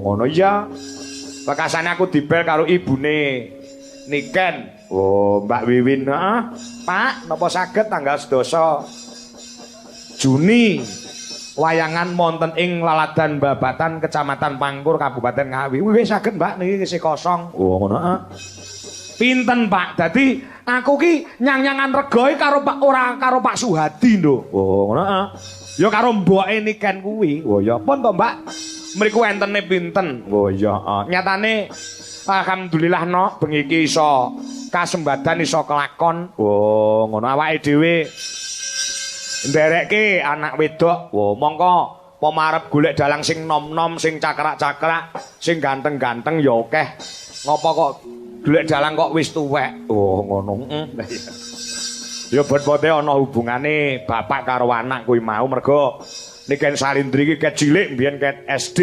Oh, ngono ya. Wekasane aku dibel karo ibune Niken. Oh, Mbak Wiwin, heeh. Pak, napa saged tanggal 11 Juni wayangan wonten ing Laladan Babatan, Kecamatan Pangkur, Kabupaten Ngawi? Wis saged, Mbak, niki isih kosong. Oh, ngono, heeh. Pinten, Pak? Dadi aku ki nyang-nyangan regoe karo Pak, ora karo Pak Suhadi, Nduk. Oh, ngono, heeh. Ya karo mboke Niken kuwi. Oh ya, pun to, Mbak. Mriku entene pinten? Oh iya, heeh. Nyatane alhamdulillah no bengi iki iso kasembadan, iso kelakon. Oh, ngono, awake dhewe nderekke anak wedok. Oh, mongko pomarep golek dalang sing nom-nom, sing cakrak-cakrak, sing ganteng-ganteng ya akeh. Ngopo kok golek dalang kok wis tuwek? Oh, ngono. Heeh. Ya bot-bote ana hubungane bapak karo anak kuwi mau, mergo Niken Salindri iki ket cilik mbiyen, ket SD.